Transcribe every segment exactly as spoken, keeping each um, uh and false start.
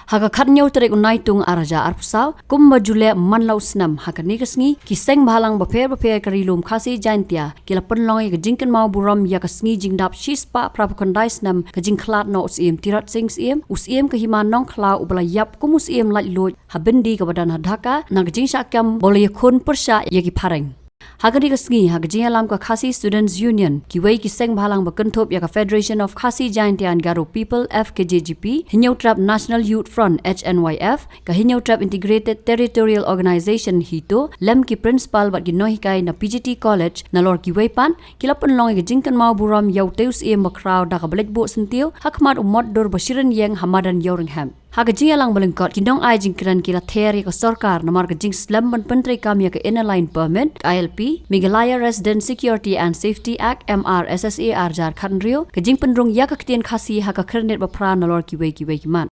Ha ka khathynñiew tarik u Naitung arhajar arphew saw, kumba ju leh man la u snem, ha kane ka sngi, ki seng bhalang bapher bapher ka Ri Lum Khasi Jaintia ki la pynlong ïa ka jingkynmaw burom ïa ka sngi jingdap shispah phraphew khyndai snem ka jingkhlad noh u Syiem Tirot Sing Syiem, u Syiem ka Hima Nongkhlaw uba la ïap kum u Syiem laitluid ha byndi kaba don ha Dhaka, na ka jingshah kem ba u la ïakhun pyrshah ïa ki phareng. Ha kane ka sngi, ha ka jingïalam ka Khasi Students Union, kiwei ki seng bhalang ba kynthup ïa ka Federation of Khasi Jaintia and Garo People, F K J G P, Hynñiewtrep National Youth Front, H N Y F, ka Hynñiewtrep Integrated Territorial Organization, HITO, lem ki principal bad ki nonghikai na P G T College, nalor kiwei pat, ki la pynlong ïa ka jingkynmaw burom ïa utei u Syiem bakhraw da kaba leit buh syntiew ha khmat u mot dur ba shirynieng ha madan Ïewrynghep. Ha ka jingïalang ba lyngkot, ki nongai jingkren ki la ther ïa ka sorkar namar ka jingslem ban pyntreikam ïa ka Inner Line Permit, ka I L P, Meghalaya Resident Security and Safety Act, M R S S A, arhajar khathynriew, ka jingpynrung ïa ka ktien Khasi ha ka khyrnit baphra nalor kiwei kiwei ki mat.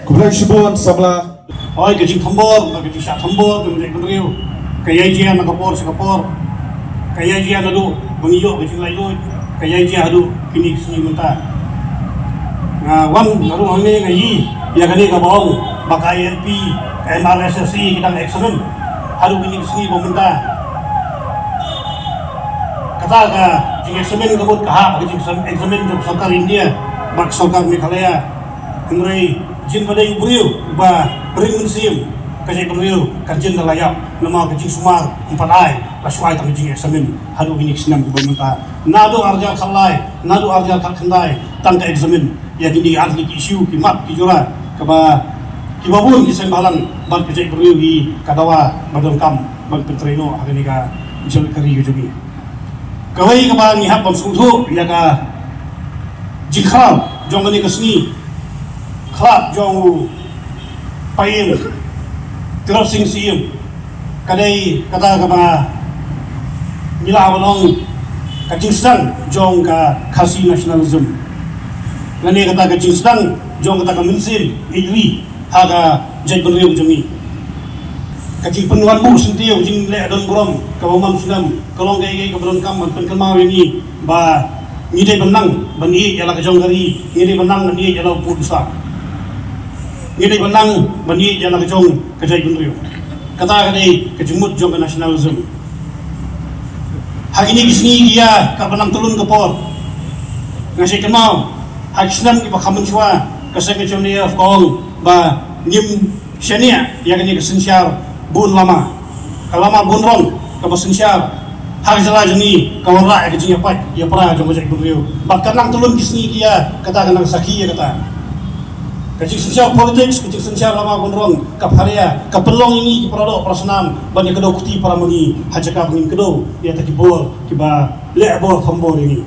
Khublei shibun samla. Hooid, ka jingthombor, ka jingshah thombor jong ka jaitbynriew ka ïai jia na ka por sha ka por. Ka ïai jia naduh ba ngi ïoh ka jinglaitluid, ka ïai jia haduh kine ki sngi mynta. Nga wan naduh hangne nga ïohi ïa kane kaba ong ba ka I L P, ka M R S S A ki dang examine haduh kine ki sngi ba mynta. Kata ka jingexamine ka mut ka hap ka jingexamine jong ka sorkar India bad ka sorkar Meghalaya. Hynrei jin ba dei u briew ba ring mynsiem, ka jaitbynriew kan jin da la ïap namar ka jingsumar ym pat ai, la shu ai tang ka jingexamine haduh kine ki snem kiba mynta. Naduh arhajar khatlai, naduh arhajar khatkhyndai tang ka examine ïa kine ar tylli ki issue, ki mat ki jura kaba kiba bun ki seng bhalang bad ka jaitbynriew hi ka dawa ba donkam ban pyntrei noh ha kane ka jylliew ka ri ka jong ngi. Kawei kaba ngi hap ban sngewthuh ïa ka jingkhraw jong kane ka sngi khlad jong u Paiem Tirot Sing Syiem ka dei kata kaba ngi lah ban ong ka jingsdang jong ka Khasi nationalism, lane kata ka jingsdang jong kata ka mynsiem ïeit ri ha ka jaitbynriew jong ngi. Ka jingpynwan buh syntiew, ka jingleh don burom kaba man snem ka long kaei kaei kaba donkam ban pynkynmaw ïa ngi ba ngi dei ban nang ban ïeit ïa la ka jong ka ri, ngi dei ban nang ban ïeit ïa la u pud u sla, ngi dei ban nang ban ïeit ïa la ka jong ka jaitbynriew. Kata ka dei ka jingmut jong ka nationalism. Ha kine ki sngi ki ïa ka ba nang tylun ka por, nga shait kynmaw ha ki snem kiba kham mynshuwa ka seng ka H N Y F ka ong ba ngim shaniah ïa kane ka synshar bun lama, ka lama bun rong kaba synshar ha ka jylla jong ngi, ka wanrah ïa ka jingïapait ïapra jong ka jaitbynriew. Bad ka nang tylun ki sngi ki ïa, kata ka nang sakhi ïa kata. Ka jingsynshar politics, ka jingsynshar lama bun rong, ka pharia, ka pynlong ïa ngi ki paradoh parasnam ban ïa kdew kti para ma ngi ha jaka ba ngin kdew ïa kita ki bor kiba leh bor thombor ïa ngi.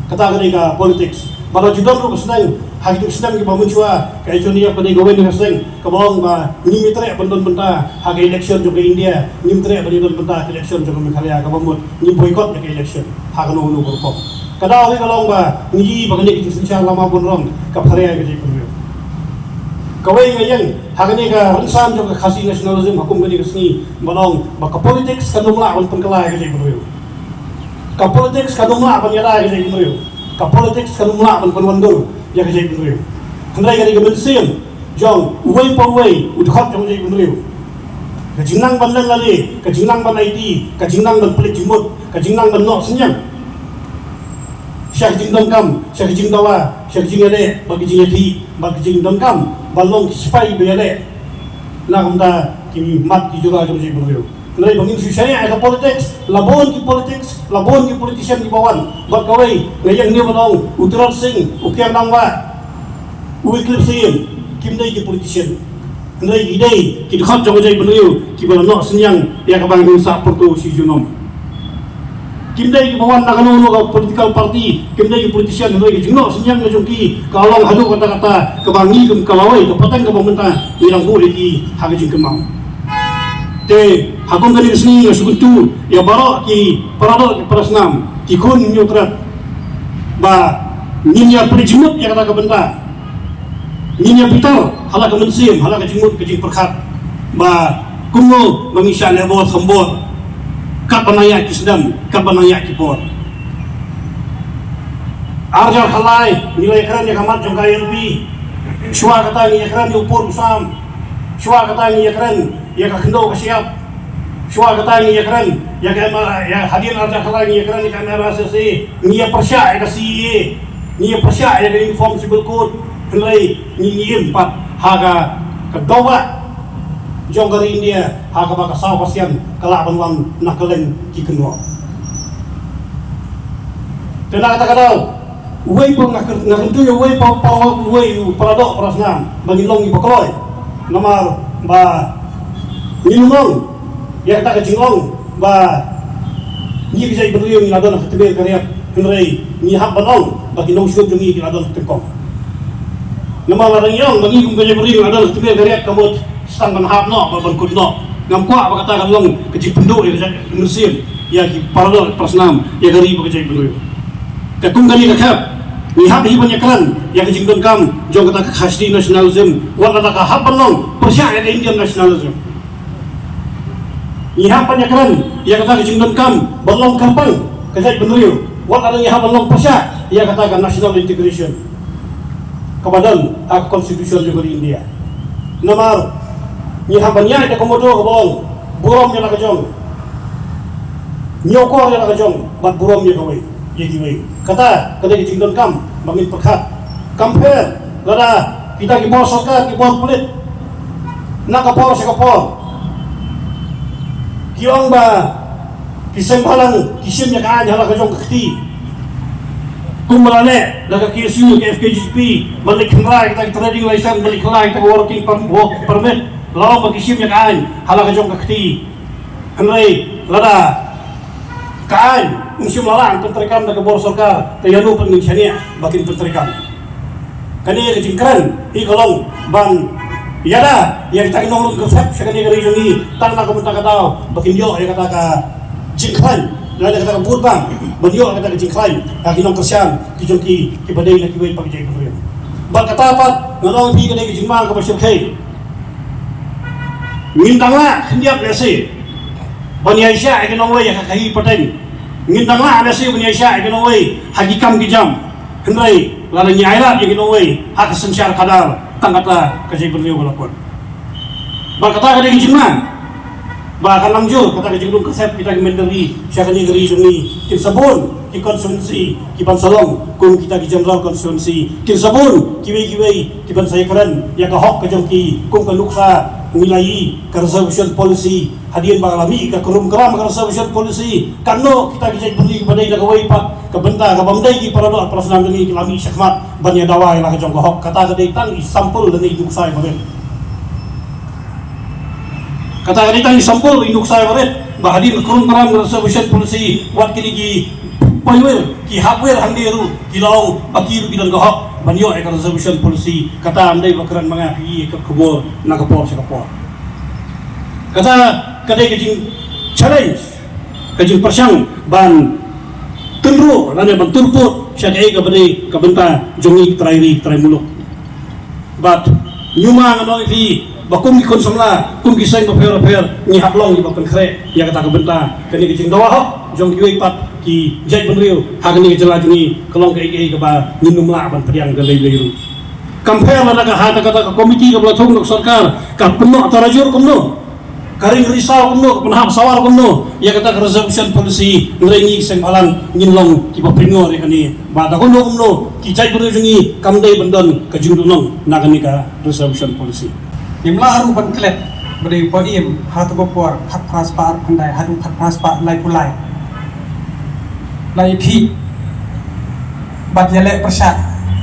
Kata ka dei ka politics. Bad la ju don ruh ka sdang ha kito ki snem kiba mynshuwa, ka H N Y F ka dei kawei na ka seng kaba ong ba ngim ïatreh ban don bynta ha ka election jong ka India, ngim treh ban ïa don bynta ha ka election jong ka Meghalaya, kaba mut ngim boycott ïa ka election ha kano kano ka rukom. Ka daw hi ka long ba ngi ïohi ba kane ka jingsynshar lama bun rong ka pharia ïa ka jaitbynriew. Kawei nga ïeng ha kane ka rynsan jong ka Khasi nationalism ha kum kane ka sngi, ban ong ba ka politics kam lah ban pynkylla ïa ka jaitbynriew. Ka politics kam lah ban ïada ïa ka jaitbynriew. Ka politics kam lah ban pynwandur ïa ka jaitbynriew. Hynrei ka dei ka mynsiem jong uwei pa uwei u dkhot jong ka jaitbynriew. Ka jingnang ban leh lade, ka jingnang ban aiti, ka jingnang ban pynleit jingmut, ka jingnang ban noh synñiang sha ka jingdonkam, sha ka jingdawa, sha ka jingïaleh bad ka jingïakhih, bad ka jingdonkam ban long ki sipai ba ïaleh na ka bynta ki mat ki jura jong ka jaitbynriew. Hynrei ba ngin shu shaniah ïa ka politics, la bun ki politics, la bun ki politician kiba wan. Bad kawei nga ïeng ne ban ong, u Tirot Sing, u Kiang Nangwah, u Wycliffe Syiem, kim dei ki politician. Hynrei ki dei ki dkhot jong ka jaitbynriew kiba la noh synñiang ïa kaba ngin sah pyrto shi junom. Kim dei kiba wan na kano kano ka political party, kim dei ki politician, hynrei ka jingnoh synñiang ka jong ki ka long haduh katta katta, kaba ngi kum ka lawei ka pateng kaba mynta ngi dang buh ïa ki ha ka jingkynmaw. Te ha kum kane ka sngi nga sngewthuh ïa baroh ki paradoh ki parasnam, ki khun Hynñiewtrep, ba ngin ïa pynjingmut ïa kata ka bynta. Ngin ïa bitar ha la ka mynsiem, ha la ka jingmut ka jingpyrkhat ba Kumno ba ngi shah leh bor kham bor, katba nang ïaid ki snem, katba nang ïaid ki por. Ar hajar khatlai ngi la ïakren ïa ka mat jong ka I L P. Shuwa kata ngi ïakren ïa u pur u sam. Shuwa kata ngi ïakren ïa ka khyndew ka shyiap. Shuwa kata ngi ïakren ïa ka M R, ïa hadien ar hajar khatlai ngi ïakren ïa ka M R S S A, ngi ïa pyrshah ïa ka C A A, ngi ïa pyrshah ïa ka Uniform Civil Code. Hynrei ngi, ngi im pat ha ka, ka daw ba jong ka ri India, ha kaba ka saw percent ka lah ban wan na kylleng ki kynroh. Te na kata ka daw, uwei pa nga kyn-, nga kyntu ïa uwei pa, pa, uwei u para doh para snam ba ngin long kiba kloi. Namar ba ngin ym long ïa kata ka jinglong ba ngi ka jaitbynriew ngi la don ha ka tmier ka riat, hynrei ngi hap ban ong ba ki nongshun jong ngi ki la don ha ka tyngkong. Namar lada ngi ong ba ngi kum ka jaitbynriew ngi la don ha ka tmier ka riat, ka mut sa tang ban hap noh bad ban kut noh. Ngam kwah ba kata kan long ka jingpynduh ïa ka jait, ka mynsiem ïa ki para doh para snam, ïa ka ri bad ka jaitbynriew. Te kum kane ka khep, ngi hap hi ban ïakren ïa ka jingdonkam jong kata ka Khasi nationalism, wat lada ka hap ban long pyrshah ïa ka Indian nationalism. Ngi hap ban ïakren ïa kata ka jingdonkam ban long kyrpang ka jaitbynriew, wat lada ngi hap ban long pyrshah ïa kata ka national integration kaba don ha ka constitution jong ka ri India. Namar ngi hap ban ïaid da ka motto kaba ong, burom ïa la ka jong, ñiewkor ïa la ka jong bad burom ïa kawei, ïa kiwei. Kata ka dei ka jingdonkam ba ngin pyrkhat. Kam pher lada kita ki bor sorkar, ki bor pulit, na ka por sha ka por ki ong ba ki seng bhalang ki shim ïa ka aiñ ha la ka jong ka kti. Kumba la leh da ka K S U, ka F K J G P, ban leit kynrai kita ki trading license, ban leit kynrai kita ki working per-, work permit, la ong ba ki shim ïa ka aiñ ha la ka jong ka kti. Hynrei lada ka aiñ ym shym la lah ban pyntreikam da ka bor sorkar, te ïano pat ngin shaniah ba kin pyntreikam? Kane ka jingkren hi ka long ban ïada ïa kita ki nongrung kyrthep sha kane ka ri jong ngi, tang na ka bynta ka daw ba kin ïoh ïa kata ka jingkhlaiñ, ïa kata ka vote bank, ban ïoh ïa kata ka jingkhlaiñ ïa ki nongkyrshan ki jong ki, kiba dei na kiwei pat ki jaitbynriew. Bad kata pat ngan ong ïa phi, ka dei ka jingma kaba shyrkhei. Ngin dang lah khyndiat lehse ban ïaishah ïa ki nongwei ha ka khaïi pateng. Ngin dang lah lehse ban ïaishah ïa ki nongwei ha ki kam ki jam. Hynrei lada ngi ailad ïa ki nongwei ha ka synshar khadar, tang kata ka jaitbynriew ka la put. Bad kata ka dei ka jingma ba kan nang jur kata ka jingrung kyrthep kita ki mynder ri sha kane ka ri jong ngi. Kin sa bun ki constituency ki ban sa long kum kita ki general constituency, kin sa bun kiwei kiwei ki ban sa ïakren ïa ka hok ka jong ki kum ka nuksa ngi la ïohi, ka reservation policy. Hadien ba la mih ka kurum kram ka reservation policy, katno kita ki jaitbynriew kiba dei na kawei pat ka bynta kabym dei ki para doh para snam jong ngi ki la mih shakhmat ban ïa dawa ïa la ka jong ka hok? Kata ka dei tang i sampul lane i nuksa iba rit. Kata ka dei tang i sampul i nuksa iba rit ba hadien ka kurum kram ka reservation policy, wat kine ki poi wir, ki hap wir hangne ruh ki la ong ba ki ruh ki don ka hok ban ïoh ïa ka reservation policy. Kata ym dei ba kren ma nga, phi ïohi ïa ka khubor na ka por sha ka por. Kata ka dei ka jing challenge, ka jingpyrshang ban tynruh lane ban turpud sha kaei kaba dei ka bynta jong ngi ki trai ri ki trai muluk. Bad ngi ma ngan ong ïa phi ba kum ki khun samla, kum ki seng bapher bapher, ngi hap long kiba pynkhreh ïa kata ka bynta. Kane ka jingdawa hok jong kiwei pat ki jaitbynriew ha kane ka jylla jong ngi ka long kaei kaei kaba ngin ym lah ban pdiang da lei lei ruh. Kam pher lada ka ha kata ka komiti kaba la thung da ka sorkar ka pynnoh tarajur kumno, ka ring risaw kumno, ka pynhap sawar kumno ïa kata ka reservation policy, hynrei ngi ki seng bhalang ngin long kiba pynngor ïa kane. Ba da kumno kumno ki jaitbynriew jong ngi kam dei ban don ka jingduhnong na kane ka reservation policy. Ngim lah ruh ban klet ba dei ba im ha kata ka por khatphra spah arphew khyndai haduh khatphra spah laiphew lai. La ïa khih bad ïaleh pyrshah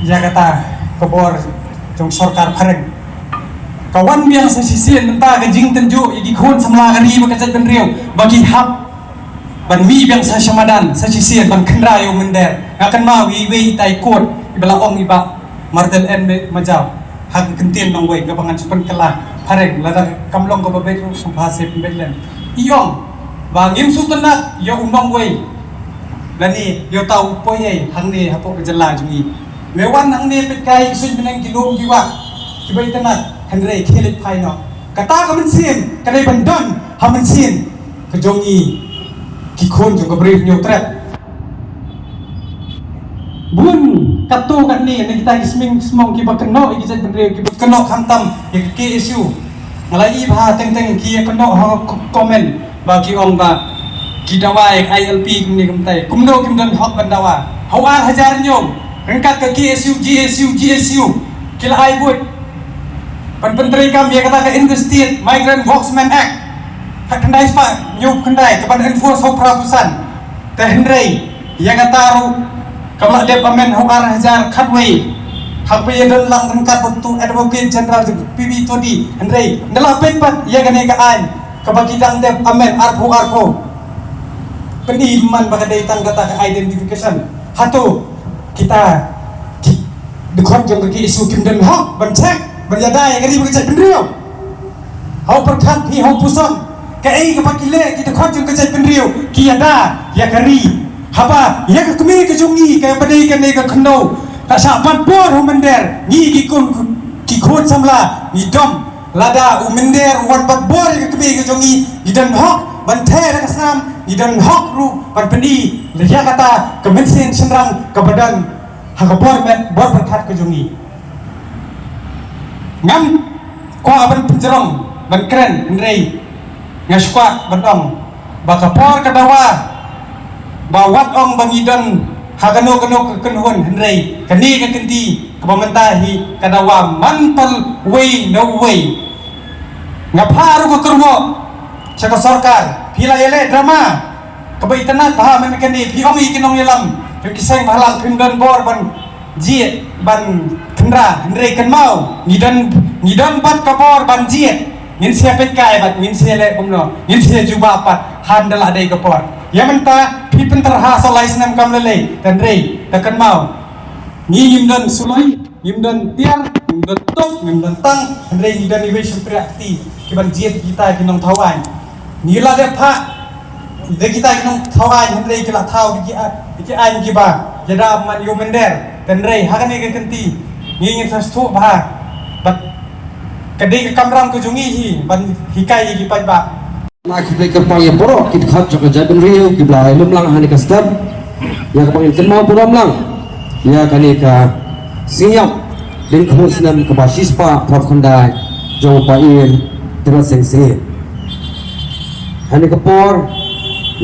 ïa kata ka bor jong sorkar phareng. Ka wan biang sa shisien mynta ka jingtynjuh ïa ki khun samla ka ri bad ka jaitbynriew ba ki hap ban mih biang sa sha madan sa shisien ban khynra ïa u mynder. Nga kynmaw ïa iwei itai i kot iba la ong i Bah Martin N. Majaw ha ka kyntien nongwei kaba ngan sa pynkylla phareng, lada kam long kaba beit ruh sngewbha sa pynbeit lem. I ong ba ngim sngewtynnat ïa u nongwei lane ïa uta u poi ei hangne hapoh ka jylla jong ngi. Me wan hangne peit kai ki suiñ bneng, ki lum ki wah kiba itynnat, hynrei khie leit phai noh. Kata ka mynsiem ka dei ban don ha mynsiem ka jong ngi ki khun jong ka Bri u Hynñiewtrep. Bun katto katne na kita ki smiej smiej kiba kynnoh ïa ki jaitbynriew, kiba kynnoh khamtam ïa ka K S U. Nga la ïohi ba teng teng ki ïa kynnoh ha ka comment ba ki ong ba ki dawa ïa ka I L P kumne kumtai. Kumno kim don hok ban dawa? Ha u ar hajar hynñiew ryngkat ka K S U, G S U, G S U ki la ai buit ban pyntreikam ïa kata ka Interstate Migrant Workmen Act, khatkhyndai spah hynñiewphew khyndai, ka ban enforce ha u phra phew san. Te hynrei ïa kata ruh kam lah dep amend ha u ar hajar khatwei. Haba ïa don lang ryngkat bad utu Advocate General jong ka P B Todi, hynrei ynda la peit pat ïa kane ka aiñ kaba ki dang dep amend arphew arphew, pyni man ba ka dei tang kata ka identification. Hato kita ki dkhot jong ka K S U kim don hok ban check, ban ïada ïa ka ri bad ka jaitbynriew? Ha u pyrkhat phi ha u puson, kaei kaba ki leh ki dkhot jong ka jaitbynriew? Ki ïada ïa ka ri. Haba ïa ka kmie ka jong ngi kaba dei kane ka khyndew ka shah bat bor ha u mynder, ngi ki khun, ki khun samla ngi dom. Lada u mynder u wan bat bor ïa ka kmie ka jong ngi, ngi don hok ban theh da ka snam, ngi don hok ruh ban pyni ïa kata ka mynsiem shynrang kaba don ha ka bor met bor pyrkhat ka jong ngi. Ngam kwah ban pynjrong ban kren, hynrei nga shu kwah ban ong ba ka por ka dawa ba wat ong ba ngi don ha kano kano ka kynhun, hynrei kane ka kynti kaba mynta hi ka dawa man pal wei na wei. Nga phah ruh ka kyrwoh sha ka sorkar, phi la ïaleh drama kaba itynnad bha mynta kane. Phi ong ïa ki nongïalam, phi ki seng bhalang phim don bor ban jied ban khynra, hynrei kynmaw, ngi don, ngi don bad ka bor ban jied. Ngin sa peit kai bad ngin sa leh kumno, ngin sa jubab pat haba la dei ka por. Ïa mynta phi pynterha sa lai snem kam lei lei, hynrei da kynmaw, ngi ngim don suloi, ngim don tiar, ngim don tuk, ngim don tang, hynrei ngi don iwei shympriah kti ki ban jied kita ki nongthaw aiñ. Ngi la dep phah da kita ki nongthaw aiñ, hynrei ki la thaw da ki a-, da ki aiñ kiba ïada man ïa u mynder. Hynrei ha kane ka kynti ngi ngin sa sngewthuh bha bad ka dei ka kamram ka jong ngi hi ban hikai ïa ki paidbah. Nga khublei kyrpang ïa baroh ki dkhot jong ka jaitbynriew kiba la ïalum lang ha kane ka step. Ïa kaba ngin kynmaw burom lang ïa kane ka sngi ïap lyngkhuh snem kaba shispah phra phew khyndai jong u Paiem Tirot Sing Syiem. Ha kane ka por,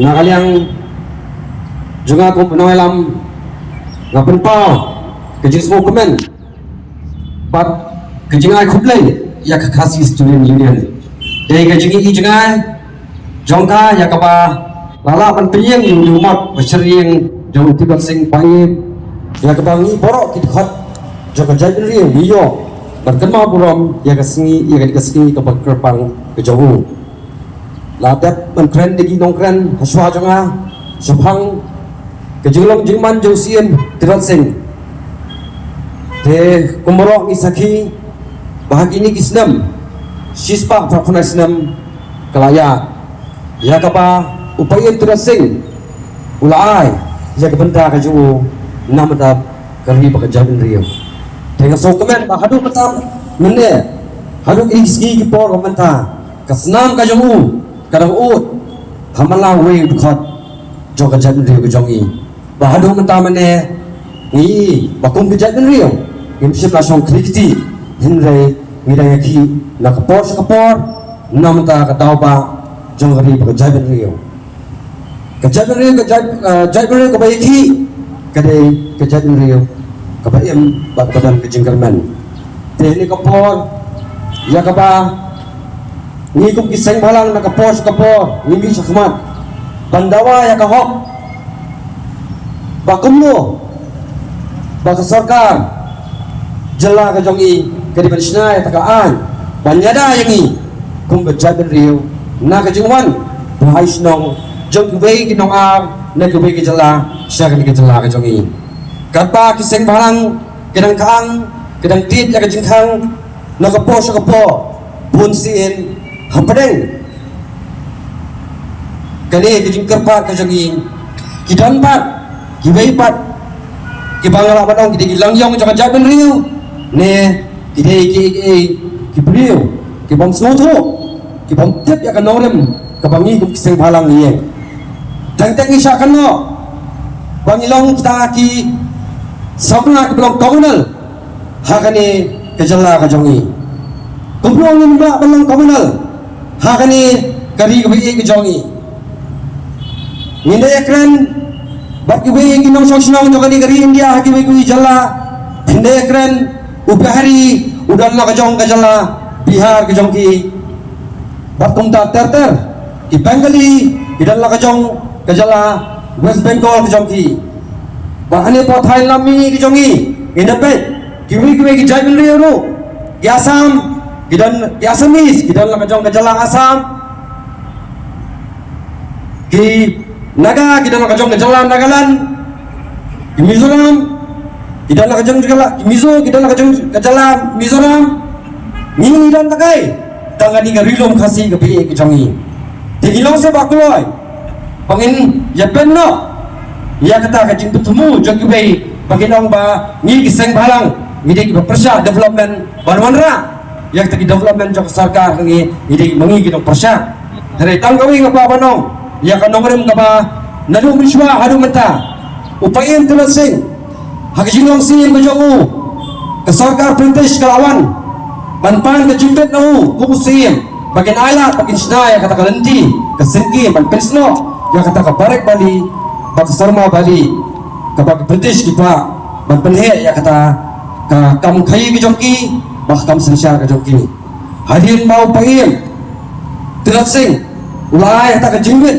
na ka liang jong nga kum u nongïalam, nga pynpaw ka jingsngewkmen bad ka jingai khublei ïa ka Khasi Student Union. Dei ka jingïohi jngai jong ka ïa kaba la lah ban pynïeng ïa u mot ba shyrïeng jong u Tirot Sing Paiem, ïa kaba ngi baroh ki dkhot jong ka jaitbynriew ngi ïoh ban kynmaw burom ïa ka sngi, ïa ka sngi kaba kyrpang ka jong u. La dep ban kren da ki nongkren ha shuwa jong nga shaphang ka jinglong jingman jong u Syiem Tirot Sing. Te kumno ngi sakhi ba ha kine ki snem shispah phra phew khyndai snem ka la ïaid, ïa kaba u Paiem Tirot Sing u la ai ïa ka bynta ka jong u na ka bynta ka ri bad ka jaitbynriew. Te nga sngewkmen ba haduh mynta mynne, haduh kine ki sngi ki por ba mynta, ka snam ka jong u ka dang ud ha man la uwei u dkhot jong ka jaitbynriew ka jong ngi. Ba haduh mynta mynne ngi ba kum ka jaitbynriew ngim shym la shong khlieh kti, hynrei ngi dang ïakhih na ka por sha ka por na ka bynta ka daw ba jong ka ri bad ka jaitbynriew. Ka jaitbynriew, ka jait, eh, jaitbynriew kaba ïakhih ka dei ka jaitbynriew kaba im bad kaba don ka jingkyrmen. Te ha kane ka por, ïa kaba ngi kum ki seng bhalang na ka por sha ka por ngi mih shakhmat ban dawa ïa ka hok, ba kumno ba ka sorkar jylla ka jong ngi ka dei ban shna ïa kata ka aiñ ban ïada ïa ngi kum ka jaitbynriew na ka jingwan ba hai shnong jong kiwei ki nongar na kiwei ki jylla sha kane ka jylla ka jong ngi. Katba ki seng bhalang ki dang khang, ki dang tied ïa ka jingkhang na ka por sha ka por, bun sien hapdeng kane ka jingkyrpad ka jong ngi ki don pat kiwei pat kiba nga lah ban ong ki dei ki langïong jong ka jaitbynriew ne ki dei ki, ki, ki briew Ki bym sngewthuh, ki bym tip ïa ka nongrim kaba ngi kum ki seng bhalang ngi ïeng. Teng teng ngi shah kynnoh ba ngi long kita ki samla kiba long communal ha kane ka jylla ka jong ngi. Kumno ngim lah ban long communal ha kane ka ri kaba ïeit ka jong ngi? Ngin da ïakren bad kiwei ki nongshong shnong jong kane ka ri India ha kiwei kiwei jylla. Ngin da ïakren, u Bihari u don la ka jong ka jylla Bihar ka jong ki. Bad kumta ter ter, ki Bengali ki don la ka jong ka jylla West Bengal ka jong ki. Bad hangne hapoh Thailand mi ka jong ngi, ngin da peit kiwei kiwei ki jaitbynriew ruh, ki Assam, ki don, ki Assamese ki don la ka jong ka jylla Assam. Ki Naga ki don la ka jong ka jylla Nagaland. Ki Mizoram ki don la ka jong ka jylla, ki Mizo ki don la ka jong ka jylla Mizoram. Ngi ngi don tang kai tang kane ka Ri Lum Khasi kaba ïeit ka jong ngi. Te ngi long seh ba kloi ba ngin ïa pynnoh ïa kata ka jingpynthmu jong kiwei ba kin ong ba ngi ki seng bhalang ngi dei kiba pyrshah development ban wanrah ïa kata ki development jong ka sorkar, ngi ngi dei ma ngi ki nongpyrshah. Hynrei tang kawei nga kwah ban ong ïa ka nongrim kaba naduh mynshuwa haduh mynta, u Paiem Tirot Sing, ha ka jinglong Siem ka jong u, ka sorkar British ka la wan ban pan ka jingbit na u kum u Siem ba kin ailad, ba kin shna ïa kata ka lynti ka syngkien ban pynsnoh ïa kata ka Barak Valley bad ka Sarma Valley kaba ki British ki kwah ban pynheh ïa kata ka kam khaïi ka jong ki bad ka kam synshar ka jong ki. Hadien ba u Paiem Tirot Sing u la ai kata ka jingmut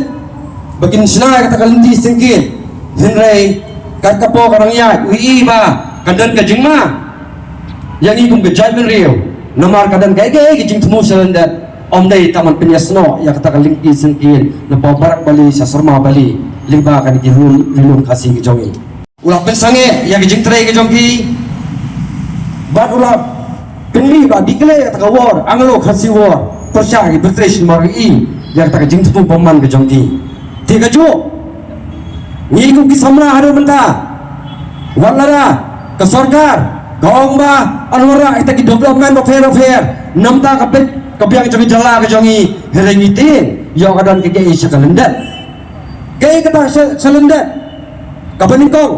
ba kin shna ïa kata ka lynti syngkien, hynrei kat ka por ka nang ïaid u ïohi ba ka don ka jingma ïa ngi kum ka jaitbynriew, namar ka don kaei kaei ka jingthmu shalyndet. Ym dei tang ban pynïasnoh ïa kata ka lynti syngkien napoh Barak Valley sha Sarma Valley lyngba kane ka Ri Lum Khasi ka jong ngi. U la pynsangeh ïa ka jingtrei ka jong ki bad u la pynmih ba declare ïa kata ka war, Anglo Khasi War, pyrshah ïa ki British namar ïa kata ka jingthmu bymman ka jong ki. Te kajuh ngi kum ki samla haduh mynta, wat lada ka sorkar ka ong ba yn wanrah ïa kita ki development bapher bapher, namta ka peit ka biang jong ka jylla ka jong ngi, hynrei ngi tieng ïoh ka don ka kaei sha ka lyndet. Kaei kata sha, sha lyndet? Kaba nyngkong,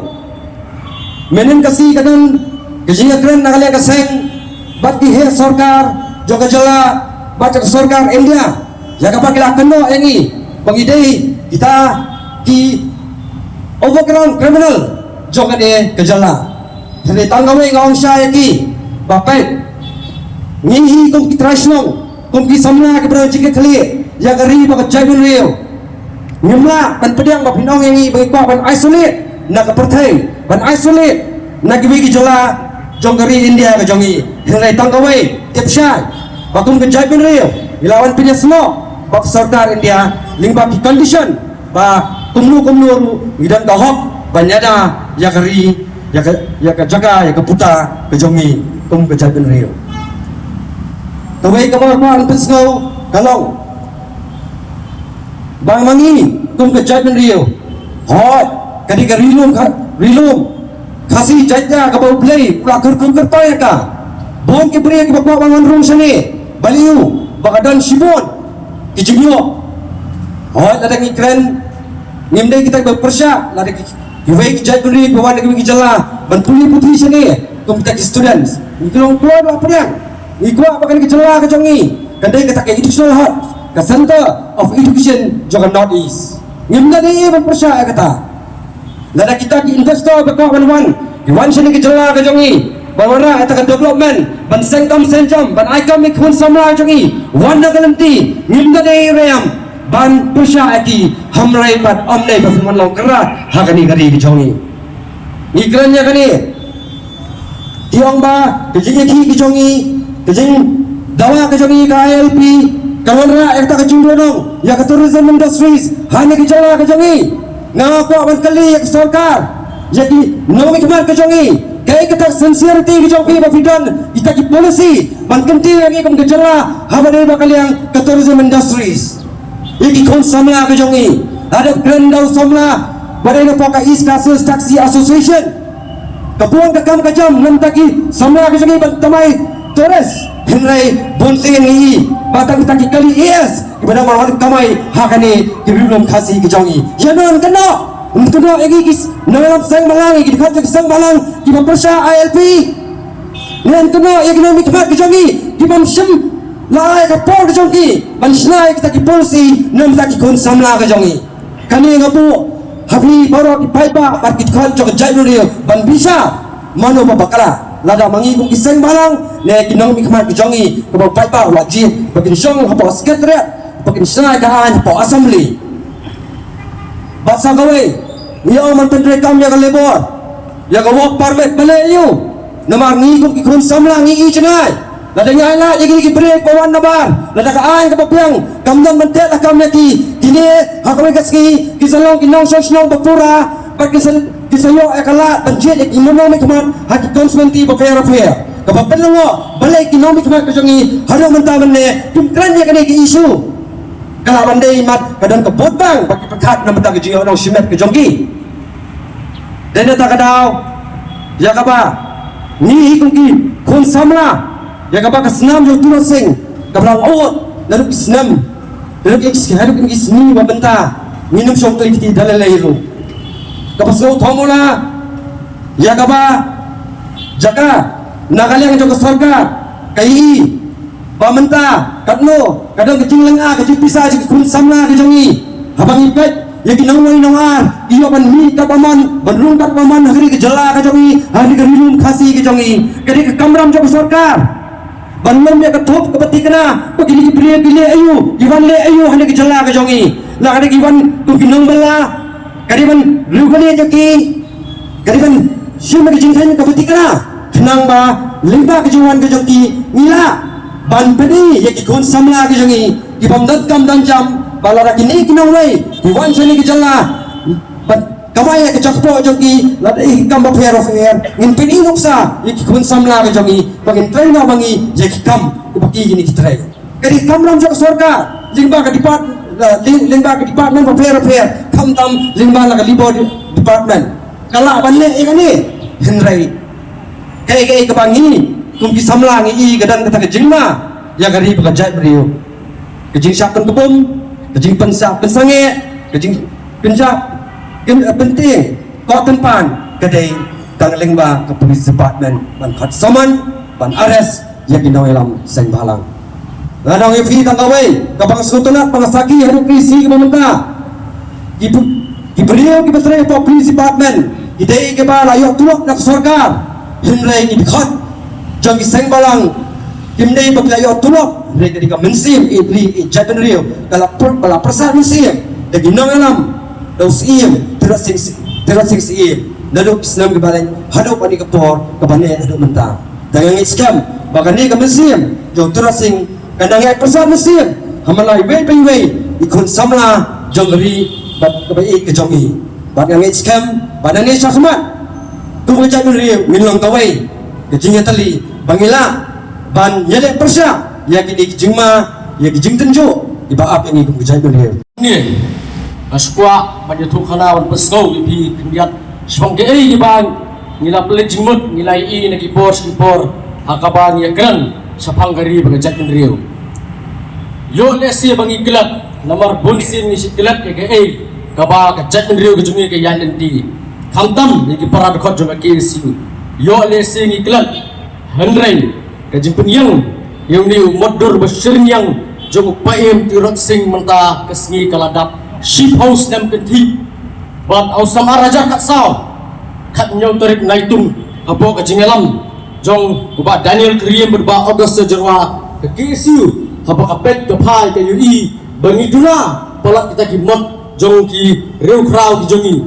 mynhynnin ka sngi ka don ka jingïakren na ka liang ka seng bad ki heh sorkar jong ka jylla bad jong ka sorkar India, ïa kaba ki la kynnoh ïa ngi ba ngi dei kita ki overground criminal jong kane ka jylla. Hynrei tang kawei nga ong shai ïa ki ba peit, ngi hi kum ki trai shnong, kum ki samla kiba don jingkitkhlieh ïa ka ri bad ka jaitbynriew, ngim lah ban pdiang ba phin ong ïa ngi ba ngi kwah ban isolate na ka pyrthei, ban isolate na kiwei ki jylla jong ka ri India ka jong ngi. Hynrei tang kawei, tip shai ba kum ka jaitbynriew ngi la wan pynïasnoh bad ka sorkar India lyngba ki condition ba kumno kumno ruh ngi don ka hok ban ïada ïa ka ri, ïa ka, ïa ka jaka, ïa ka puta ka jong ngi kum ka jaitbynriew. Kawei kaba nga kwah ban pynsngew ka long ba ma ngi kum ka jaitbynriew, hooid, ka dei ka Ri Lum Kha-, Ri Lum Khasi Jaintia kaba U Blei u la kyrkhu kyrpang ïa ka. Bun ki briew kiba kwah ban wan rung shane, balei? Ba ka don shibun ki jingïoh. Hooid, lada ngi kren, ngim dei kita kiba pyrshah, lada ki, kiwei ki jaitbynriew kiba wan na kiwei ki jylla ban pule puthi shane kum kita ki students, ngi ki long kloi ba la pdiang. Ngi kwah ba kane ka jylla ka jong ngi kan dei kata ka educational hub, ka center of education jong ka North East. Ngim da dei ban pyrshah ïa kata. Lada kita ki investor ba kwah ban wan, ki wan shane ka jylla ka jong ngi ban wanrah ïa kata ka development, ban seng kam seng jam, ban ai kam ïa ki khun samla ka jong ngi, wan da ka lynti, ngim da dei ruh ban pyrshah ïa ki. Hynrei pat ym dei ba phin wan long kyrpad ha kane ka ri ka jong ngi. Ngi kren ïa kane, ki ong ba ka jingïakhih ka jong ngi, ka jingdawa ka jong ngi ka I L P, ka wanrah ïa kata ka jingduhnong ïa ka tourism industries ha kane ka jylla ka jong ngi. Nga kwah ban kylli ïa ka sorkar, ïa ki nongmihkhmat ka jong ngi, kaei kata ka sincerity ka jong phi ba phi don kita ki policy ban kyntiew ïa ngi kum ka jylla haba ïadei bad ka liang ka tourism industries? Ïa ki khun samla ka jong ngi, lada kren da u samla ba dei napoh ka East Khasi Hills Taxi Association, ka bun ka kam ka jam na bynta ki samla ka jong ngi ban thymmai tourist. Hynrei bun sien ngi i ba tang tang ki kali A S kiba dang wan kamai ha kane ki ri lum Khasi ki jong i. Ïa no yn kynnoh, yn kynnoh ïa ki ki nongïalam seng bhalang, ïa ki dkhot jong ki seng bhalang kiba pyrshah I L P. Ne yn kynnoh ïa ki nongmihkhmat ki jong i kiba ym shym la ai ka por ka jong ki ban shna ïa kita ki policy na bynta ki khun samla ka jong i. Kane nga buh ha phi baroh ki paidbah bad ki dkhot jong ka jaitbynriew ban bishar mano ba bakla. Lada ma ngi kum ki seng bhalang ne ki nongmihkhmat ki jong i, kaba paidbah u la jied ba kin shong hapoh Secretariat, ba kin shna ka aiñ hapoh Assembly. Bad sa kawei, ngi ong ban pyntreikam ïa ka labor, ïa ka work permit, balei aiu? Namar ngi kum ki khun samla ngi i jngai. Lada ngi ailad ïa kine ki briew ba wan nabar, lada ka aiñ kaba biang kam don ban teh lakam ïa ki, kine ha kawei ka sngi ki sa long ki nongshong shnong ba pura, bad ki sa, ki sa ïoh ïa ka lad ban jied ïa ki nongmihkhmat ha ki constituency bapher bapher. Kaba pynlyngngoh, balei ki nongmihkhmat ka jong ngi haduh mynta mynne kim kren ïa kane ka issue? Ka lah ban dei mat ka don ka bud bang ba ki pyrkhat na bynta ka jingïoh nong shimet ka jong ki. Dei na kata ka daw, ïa kaba ngi hi kum ki khun samla, ïa kaba ka snam jong u Tirot Sing kaba dang ud naduh ki snem, naduh ki, naduh ki sngi ba mynta ngin ym shong kylli kti da lei lei ruh. Kaba sngewthuh mula ïa kaba jaka na ka liang jong ka sorkar ka i ba mynta katno ka don ka jinglynga ka jingpisa jong ki khun samla ka jong i. Haba ngi peit ïa ki nongwei nongar ki ïoh ban mih katba mon, ban rung katba mon ha kane ka jylla ka jong i, ha kane ka ri lum Khasi ka jong i. Ka dei ka kamram jong ka sorkar ban lum ïa ka thup kaba thikna ba kine ki briew ki leh aiu, ki wan leh aiu ha kane ka jylla ka jong i. La ka dei ki wan kum ki nongbylla, ka dei ban riewkynniat ïa ki, ka dei ban shim ïa ka jingkheiñ kaba thikna, khnang ba lyngba ka jingwan ka jong ki ngi lah ban pyni ïa ki khun samla ka jong i ki bym don kam don jam ba lada kine ki nongwei ki wan shane ka jylla ban kamai ïa ka jingkyrkhu jong ki, lada i kam bapher bapher ngin pyni nuksa ïa ki khun samla ka jong i ba ngin trei noh ma ngi ïa ki kam kiba ki kine ki trei. Ka dei ka kamram jong ka sorkar lyngba ka depart, eh, lyng-, lyngba ka department bapher bapher, khamtam lyngba la ka labor de-, department. Ka lah ban leh ïa kane, hynrei kaei kaei kaba ngi kum ki samla ngi i ka don kata ka jingma ïa ka ri bad ka jaitbynriew. Ka jingshah pynkbum, ka jingpynshah pynsangeh, ka jingpynshah pyn-, eh, pyntieng, ka tympan ka dei tang lyngba ka police department ban khot summon, ban arrest ïa ki nongïalam seng bhalang. Nga ong ïa phi tang kawei kaba nga sngewtynnat ba nga sakhi haduh kine ki sngi kiba mynta. Ki pu-, ki briew kiba trei hapoh police department ki dei kiba la ïoh tulop na ka sorkar. Hynrei ki dkhot jong ki seng bhalang kim dei ba ki la ïoh tulop, hynrei ka dei ka mynsiem i ri i jaitbynriew ka la pur-, ba la pyrshah mynsiem da ki nongïalam da u Syiem Tirot Sing, Tirot Sing Syiem naduh ki snem kiba leit haduh kane ka por kaba neh haduh mynta. Te nga ngeit skhem ba kane ka mynsiem jong u Tirot Sing ka nang ïai pyrshah mynsiem ha man la iwei pa iwei i khun samla jong ka ri bad kaba ïeit ka jong i. Bad nga ngeit skhem ba nangne shakhmat kum ka jaitbynriew ngin long kawei ka jingïatylli ba ngi lah ban ïaleh pyrshah ïa kine ki jingma, ïa ki jingtynjuh kiba ap ïa ngi kum ka jaitbynriew. Ngi, nga sngewkwah ban ïathuh khana ban pynsngew ïa phi khyndiat shaphang kaei kaba ngi la pynleit jingmut, ngi la ïohi na ki por sha ki por ha kaba ngi ïakren shaphang ka ri bad ka jaitbynriew. Ïoh lehse ba ngi klet, namar bun sien ngi shu klet ïa kaei kaba ka jaitbynriew ka jong ngi ka ïaid lynti, khamtam ïa ki para dkhot jong ka K S U. Ïoh lehse ngi klet, hynrei ka jingpynïeng ïa une u mutdur ba shyrñiang jong u Paiem Tirot Sing mynta ka sngi ka la dap shiphew snem kynthih. Bad ha u samar hajar khatsaw khathynñiew tarik Naitung, hapoh ka jingïalam jong u Bah Daniel Kyriem bad u Bah Augustus Jyrwa, ka K S U haba ka peit ka phai ka ïohi ba ngi duna palat kita ki mot jong ki riewkhraw ki jong ngi.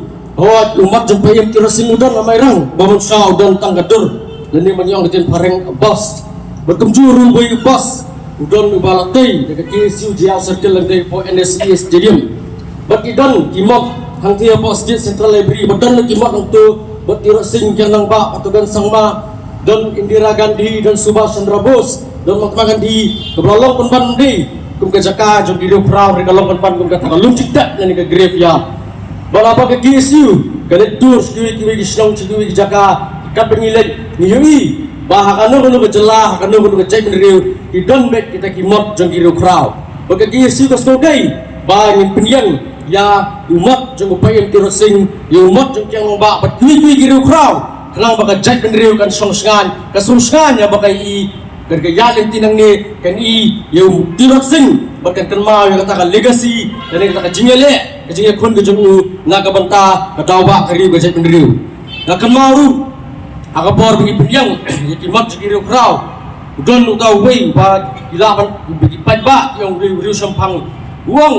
Hooid, u mot jong Paiem Tirot Sing u don ha Mairang, ba mynshuwa u don tang ka dur, lane ba ngi ong ka ktien phareng bust. Bad kumjuh ruh ba u bust u don uba la tei da ka K S U Jaïaw Circle lane hapoh N S C S Stadium. Bad ki don ki mot hangtei hapoh State Central Library, bad don ki mot hangto bad Tirot Sing Kyrnang Bah, bad u don Sangma, don Indira Gandhi, don Subhash Chandra Bose, don Mahatma Gandhi, kaba la long pynban ym dei kum ka jaka jong ki riewkhraw, hynrei ka long pynban kum kata ka lum jingtep lane ka graveyard. Bad haba ka K S U ka leit tour sha kiwei kiwei ki shnong, sha kiwei ki jaka, katba ngi leit ngi ïohi Ba ha kano kano ka jylla, ha kano kano ka jaitbynriew, ki don beit kita ki mot jong ki riewkhraw. Bad ka KSU ka sngewdei ba ngin pynïeng ïa u mot jong u Paiem Tirot Sing, ïa u mot jong Kiang Nangbah bad kiwei kiwei ki riewkhraw. Khnang ba ka jaitbynriew kan shong shngaiñ, ka shong shngaiñ ïa ba ka i, kan ka ïaid lynti nangne, kan i ïa u Tirot Sing bad kan kynmaw ïa kata ka legacy, ïa kata ka jingïaleh, ka jingïakhun ka jong u na ka bynta ka daw bah ka ri ka jaitbynriew. Nga kynmaw ruh ha ka por ba ngi pynïeng ïa ki mot jong ki riewkhraw, u don uta uwei ba ki lah ban, ba ki paidbah ki ong, u riew, u riew shemphang, u ong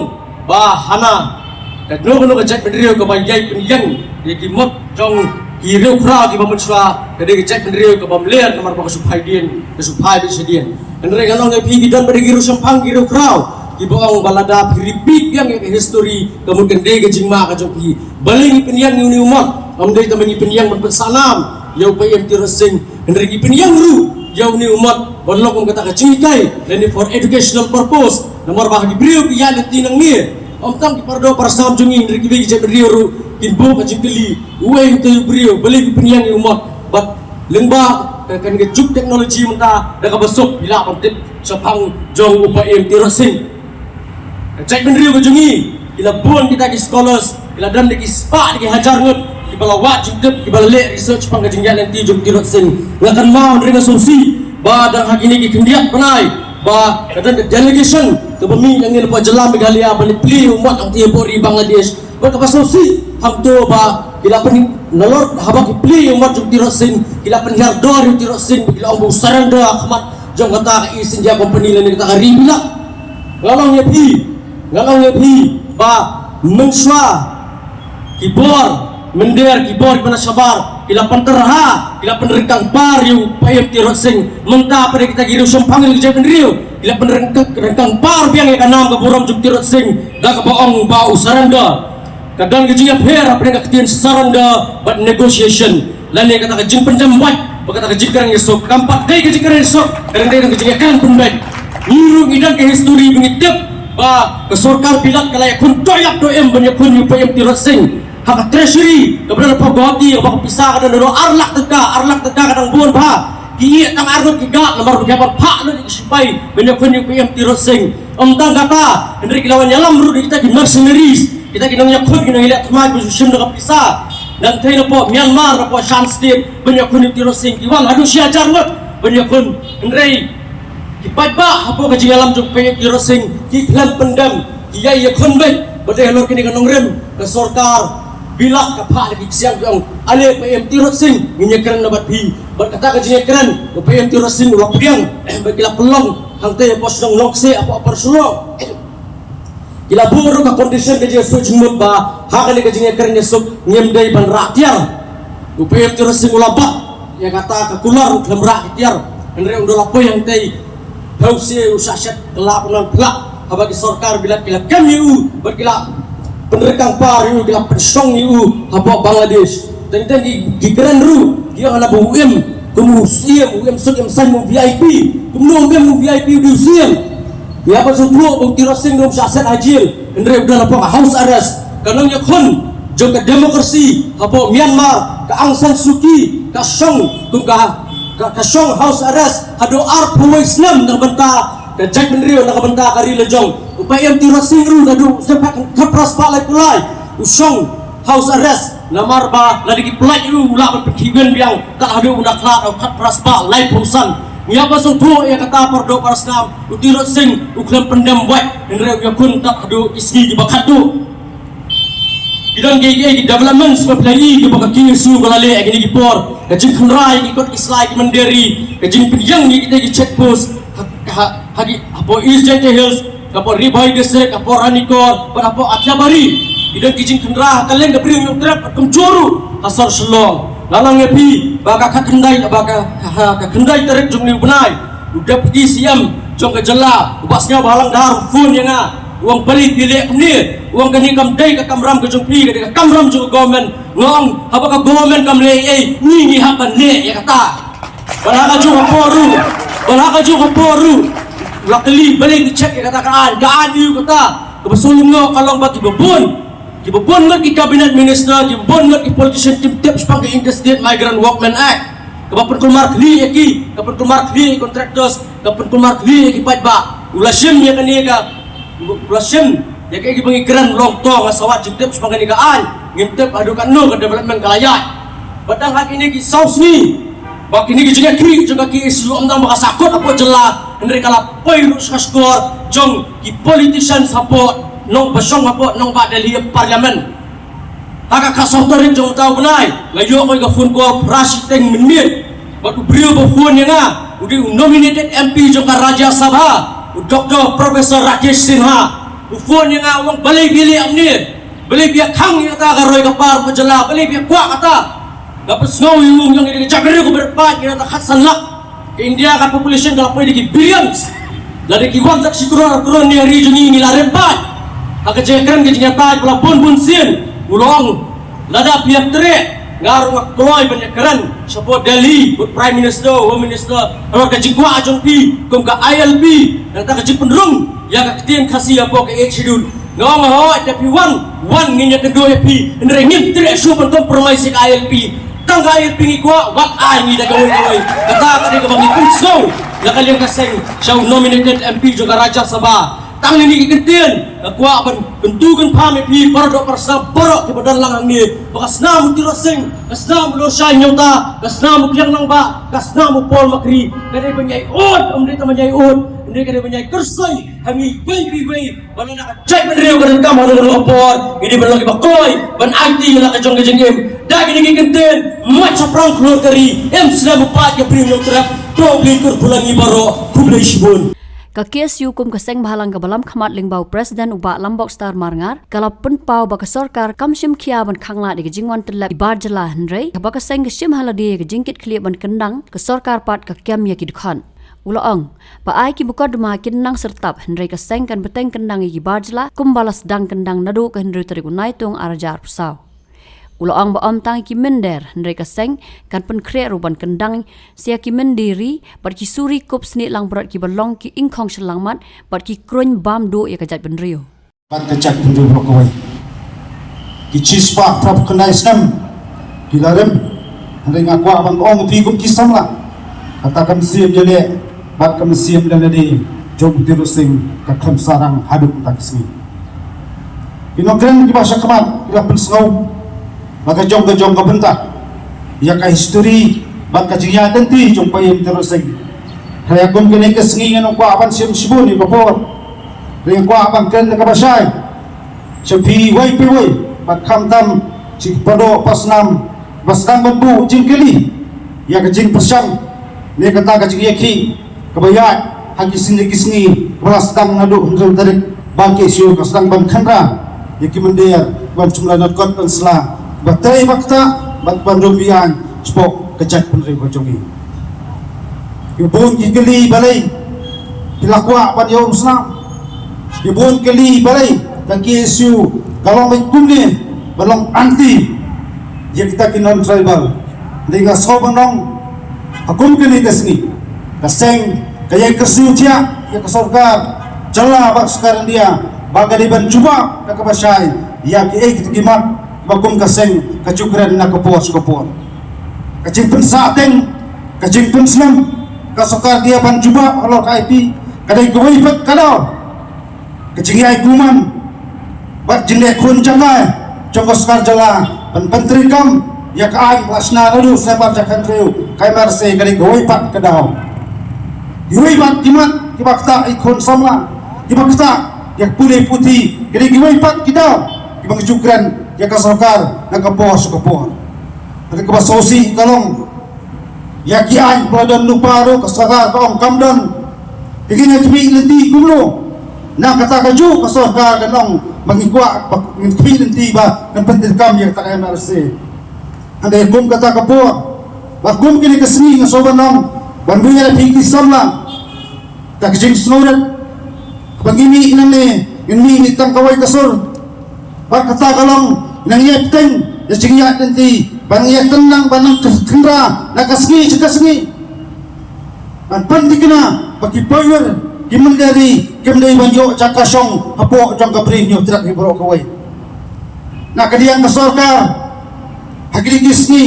ba hana kano kano ka jaitbynriew kaba ïai pynïeng ïa ki mot jong ki riewkhraw kiba mynshuwa, ka dei ka jaitbynriew kaba mler namar ba ka shu phai dien, ka shu phai beit shadien. Hynrei ngan ong ïa phi, ki don beit ki riew shemphang, ki riewkhraw kiba ong ba lada phi repeat biang ïa ka history, ka mut kan dei ka jingma ka jong phi. Balei ngi pynïeng ïa une u mot? Ym dei tang ba ngi pynïeng ban pynsah nam ïa u Paiem Tirot Sing, hynrei ngi pynïeng ruh ïa une u mot ban long kum kata ka jinghikai lane for educational purpose. Namar ba ha ki briew ki ïaid lynti nangne, ym tang ki para doh para snam jong ngi, hynrei kiwei ki jaitbynriew ruh kin buh ka jingkylli, uei utai u briew, balei phi pynïeng ïa u mot? Bad lyngba ka, kan ka juk technology mynta, da kaba suk phi lah ban tip shaphang jong u Paiem Tirot Sing. Ka jaitbynriew ka jong ngi, ki la bun kita ki scholars, ki la don da ki spah da ki hajar ngut kiba la wad jingtip, kiba la leh research shaphang ka jingïaid lynti jong u Tirot Sing. Nga kynmaw, hynrei nga sngewsih ba dang ha kine ki khyndiat bnai ba ka don ka delegation kaba mih na ngi na poh jylla Meghalaya ban ïa plie ïa u mot hangtei hapoh ri Bangladesh. Bad kaba sngewsih hangto ba ki la pyn, nalor haba ki plie ïa u mot jong u Tirot Sing, ki la pynhiar dor ïa u Tirot Sing, ki la ong ba u surrender ha khmat jong kata ka East India Company lane kata ka ri Bilak. Nga ong ïa phi, nga ong ïa phi ba mynshuwa ki bor mynder, ki bor kiba na shabar, ki la pynterha, ki la pynryngkang par ïa u Paiem Tirot Sing. Mynta pat kita ki riew shemphang, ki jaitbynriew, ki la pynryngkang, ryngkang par biang ïa ka nam ka burom jong u Tirot Sing da kaba ong ba u surrender. Ka don ka jingïapher hapdeng ka ktien surrender bad negotiation, lane kata ka jingpyndem wait bad kata ka jingkren ïasuk. Kam pat dei ka jingkren ïasuk, ka dang dei ka jingïakren pynbeit. Ngi ruh ngi don ka history ba ngi tip ba ka sorkar Bilak ka la ïakhun doh ïap doh im ban ïakhun ïa u Paiem Tirot Sing. Ha ka treasury kaba don hapoh Guwahati, kaba ka pisa ka don haduh ar lak tyngka, ar lak tyngka ka dang bun bha. Ki ïeh tang ar ngut ki guard namar ba ki hap ban phah lut ïa ki shipai ban ïakhun ïa u Paiem Tirot Sing. Ym tang kata, hynrei ki la wan ïalam ruh da kita ki mercenaries, kita ki nongïakhun, ki nongïaleh thma kiba shu shim da ka pisa. Nangta napoh Myanmar, napoh Shan State, ban ïakhun ïa u Tirot Sing, ki wan haduh shi hajar ngut ban ïakhun. Hynrei ki paidbah hapoh ka jingïalam jong u Paiem Tirot Sing, ki khlem pyndem, ki ïai ïakhun beit. Bad dei halor kane ka nongrim ka sorkar Bilak ka phah da ki ksiang, ki ong, ale Paiem Tirot Sing, ngin ïakren na bad phi. Bad kata ka jingïakren, u Paiem Tirot Sing u la pdiang, bad ki la pynlong hangtei hapoh shnong Nongkseh, hapoh Upper Shillong. Ki la buh ruh ka condition ka jingïasoh jingmut ba ha kane ka jingïakren ïasuk ngim dei ban rah tiar. U Paiem Tirot Sing u la bat ïa kata ka kular, u khlem rah ki tiar. Hynrei u da la poi hangtei, hynrei u shah shet kylla, u nang phylla haba ki sorkar Bilak ki la kem ïa u bad ki la pynryngkang par ïa u, ki la pynshong ïa u hapoh Bangladesh. Teng teng ki, ki kren ruh, ki ong hana ba u im kum u siem, u im suk im saiñ, u V I P. Kumno u im u V I P, u dei u siem? Ïa ba shu thok ba u Tirot Sing um shah set ha jail, hynrei u don hapoh ka house arrest. Ka nongïakhun jong ka democracy hapoh Myanmar, ka Aung San Suu Kyi, ka shong kum ka, ka, ka shong house arrest haduh arphew wei snem na ka bynta ka jaitbynriew, na ka bynta ka ri la jong. U Paiem Tirot Sing ruh naduh u snem khatphra spah laiphew lai u shong house arrest. Namar ba lada ki pynlait ïa u, u lah ban pynkhih win biang tad haduh u na khlad, u khatphra spah laiphew san. Ngi hap ban sngewthuh ïa kata, para doh para snam, u Tirot Sing u khlem pyndem wait, hynrei u ïakhun tad haduh ki sngi kiba khatduh. Ki don kiei kiei ki developments ba phi la ïohi kiba ka K S U ka la leh ha kine ki por, ka jingkhynra ïa ki kot ki slai, ki mynder ri, ka jingpynïeng ïa kita ki check post ha, ha, ha ki, hapoh East Jaintia Hills, hapoh Ri Bhoi District, hapoh Ranikor bad hapoh Athiabari. Ki don ki jingkhynra ha kylleng ka Bri u Hynñiewtrep bad kumjuh ruh ha sor Shillong. Nga la ong ïa phi ba ka, ka khyndai, ba ka, ka, ka khyndai tarik jong une u bnai, u Deputy C M jong ka jylla, u Bah Sniawbhalang Dhar, u phone ïa nga, u ong balei phi leh kumne. U ong kane kam dei ka kamram ka jong phi, ka dei ka kamram jong ka government. Nga ong haba ka government kam leh ei ei, ngi ngi hap ban leh ïa kata. Bad ha kajuh ka por ruh, bad ha kajuh ka por ruh, la kylli balei phi check ïa kata ka aiñ, ka aiñ aïu kata? Kaba sngewlyngngoh ka long ba kiba bun, kiba bun ngut ki cabinet minister, kiba bun ngut ki politician kim tip shaphang ka Interstate Migrant Workmen Act. Kaba pynkulmar khlieh ïa ki, ka pynkulmar khlieh ïa ki contractors, ka pynkulmar khlieh ïa ki paidbah. U la shim ïa kane ka, u la shim ïa kaei kaba ngi kren long to, nga sa wad jingtip shaphang kane ka aiñ, ngim tip haduh katno ka development ka la ïaid. Bad tang ha kine ki saw sngi ba kine ki jingïakhih jong ka K S U ym tang ba ka sahkut hapoh jylla, hynrei ka la poi ruh sha ka shkor jong ki politicians hapoh nong, ba shong hapoh nongbah Delhi Parliament. Ha ka khatsaw tarik jong uta u bnai, nga ïoh ïa ka phone call phra shiteng mynmiet. Bad u briew ba phone ïa nga u dei u nominated M P jong ka Rajya Sabha, u Doctor Professor Rakesh Sinha. U phone ïa nga, u ong, balei phi leh kumne? Balei phi ïa khang ïa kata ka roi ka par ka jylla? Balei phi ïa kwah kata? Nga pynsngew ïa u, u ong, ïa ka jaitbynriew kaba rit paid, ïa kata khatsan lak. Ka India ka population ka la poi da ki billions. Lada ki wan tang shi klur ar klur ne ri jong ngi, ngi la rit paid. Ha ka jingkren ka jingïatai ba la bun bun sien, u la ong, lada phi ïatrei, nga ruh nga kloi ban ïakren shapoh Delhi bad Prime Minister, Home Minister, halor ka jingkwah jong phi kum ka I L P, nangta ka jingpynrung ïa ka ktien Khasi hapoh ka Eighth Schedule. Nga ong, hooid, te phi wan, wan ngin ïakynduh ïa phi, hynrei ngim treh shuh ban compromise ïa ka I L P. Tang ka I L P ngi kwah, wat ai ngi da kawei kawei. Kata ka dei kaba ngi pynsngew na ka liang ka seng sha u nominated M P jong ka Rajya Sabha. Tang kine ki kyntien nga kwah ban kyntu kynpham ïa phi baroh, doh parsa baroh kiba don lang hangne, ba ka snam u Tirot Sing, ka snam u Lorshai Nongthaw, ka snam u Kiang Nangbah, ka snam u Paul Makri, ka dei ban ïai ud, ym dei tang ban ïai ud, hynrei ka dei ban ïai kyrsoi ha ngi iwei pa iwei. Ba lada ka jaitbynriew ka donkam ha kano kano ka por, ngi dei ban long kiba kloi ban aiti ïa la ka jong ka jingim. Da kine ki kyntien, mait shaphrang khlur ka ri, im slem u paid ka Bri u Hynñiewtrep. To U Blei kyrkhu ïa ngi baroh. Khublei shibun. Ka K S U kum ka seng bhalang kaba lam khmat lyngba u President u Bah Lambokstar Marngar, ka la pynpaw ba ka sorkar kam shim khia ban khanglad ïa ka jingwan tyllep ki bar jylla, hynrei kaba ka seng ka shim ha lade ïa ka jingkitkhlieh ban kyndang, ka sorkar pat ka kem ïa ki dkhot. U la ong ba ai ki mukotduma kin nang syrtap, hynrei ka seng kan bteng kyndang ïa ki bar jylla kumba la sdang kyndang naduh ka hynriew tarik u Naitung ar hajar arphew saw. U la ong ba ym tang ïa ki mynder, hynrei ka seng kan pynkhreh ruh ban kyndang sa ïa ki mynder ri bad ki suri kup snieh langbrot kiba long ki ingkhong shyllangmat bad ki kruiñ bam duh ïa ka jaitbynriew. Bad ka jaitbynriew baroh kawei. Ki shispah phra phew khyndai snem ki la rim. Hynrei nga kwah ban ong ïa phi kum ki samla, kata ka mynsiem ïaleh bad ka mynsiem lynti jong u Tirot Sing ka khlem sarang haduh kata ka sngi. Ki nongkren kiba sha khmat ki la pynsngew la ka jong ka jong ka bynta ïa ka history bad ka jingïaid lynti jong u Paiem Tirot Sing. Hynrei kum kane ka sngi ngan ym kwah ban shim shibun ïa ka por. Hynrei nga kwah ban kren da kaba shai sha phi iwei pa iwei, bad khamtam sha ki pardoh pasnam ba sdang ban buh jingkylli ïa ka jingpyrshang ne kata ka jingïakhih kaba ïaid ha ki sngi ki sngi, ba la sdang naduh hynriew tarik ba K S U ka sdang ban khynra ïa ki mynder ban sumar na kot ban sla, ba trei ba ktah bad ban rung biang shapoh ka jaitbynriew ka jong ngi. Ki bun ki kylli balei ki la kwah ban ïa um snam. Ki bun ki kylli balei ka K S U ka long beit kumne, ba long anti ïa kita ki non tribal. Dei nga sngewbha ban ong ha kum kane ka sngi ka seng ka ïai kyrsiew thiah ïa ka sorkar jylla bad sorkar India ba ka dei ban jubab da kaba shai ïa kiei kita ki mat ba kum ka seng ka ju kren na ka por sha ka por. Ka jingpynsah teng, ka jingpynslem, ka sorkar India ban jubab halor ka I P ka dei kawei pat ka daw. Ka jingïai kumne bad jingleh khun jngai jong ka sorkar jylla ban pyntreikam ïa ka aiñ ba la shna naduh September khathynriew ka M R C ka dei kawei pat ka daw. Kiwei pat ki mat kiba ktah ïa ki khun samla, kiba ktah ïa ka pule puthi, ka dei kiwei pat ki daw kiba ngi ju kren ïa ka sorkar na ka por sha ka por. Hynrei kaba sngewsih ka long ïa ki aiñ ba la don lypa ruh ka sorkar ka ong kam don. Te ngin ïa khmih lynti kumno? Na kata kajuh ka sorkar kan ong ba ngi kwah ba ngin khmih lynti ba kan pyntreikam ïa kata ka M R C. Hynrei kum kata ka por, ba kum kine ki sngi nga sngewbha ban ong ban ïa phi ki samla, ka jingsngewrit ba ngi mih nangne, ngin mih tang kawei ka sur. Bad kata ka long nang ïa bteng ïa jingïaid lynti, ban ïa tynnang ban nang khynra na ka sngi sha ka sngi. Ban pynthikna ba ki paidbah, ki mynder ri kim dei ban ïoh jaka shong hapoh jong ka Bri Hynñiewtrep hi baroh kawei. Na ka liang ka sorkar ha kine ki sngi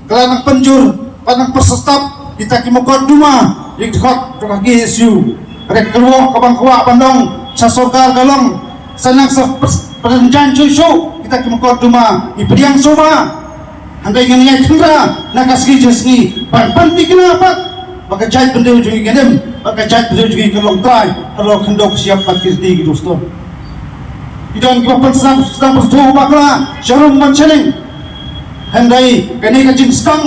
ka la nang pynjur Nang pyrshah stop kita ki mukotduma ïa ki dkhot jong ka K S U. Ka dei ka lok kaba nga kwah ban ong sha sorkar ka long, sa nang sa pyrshah pyrshah shuh shuh kita ki mukotduma, ngi pdiang shuh ba. Hynrei ngin ïai khynra na ka sngi sha sngi ban pynthikna pat ba ka jaitbynriew jong ngi ka im, ba ka jaitbynriew jong ngi ka long trai halor khyndew ka shyiap bad ki riti ki dustur. Ki don kiba pynsngew sdang pyrthuh bakla sharum ban shaneng. Hynrei kane ka jingsdang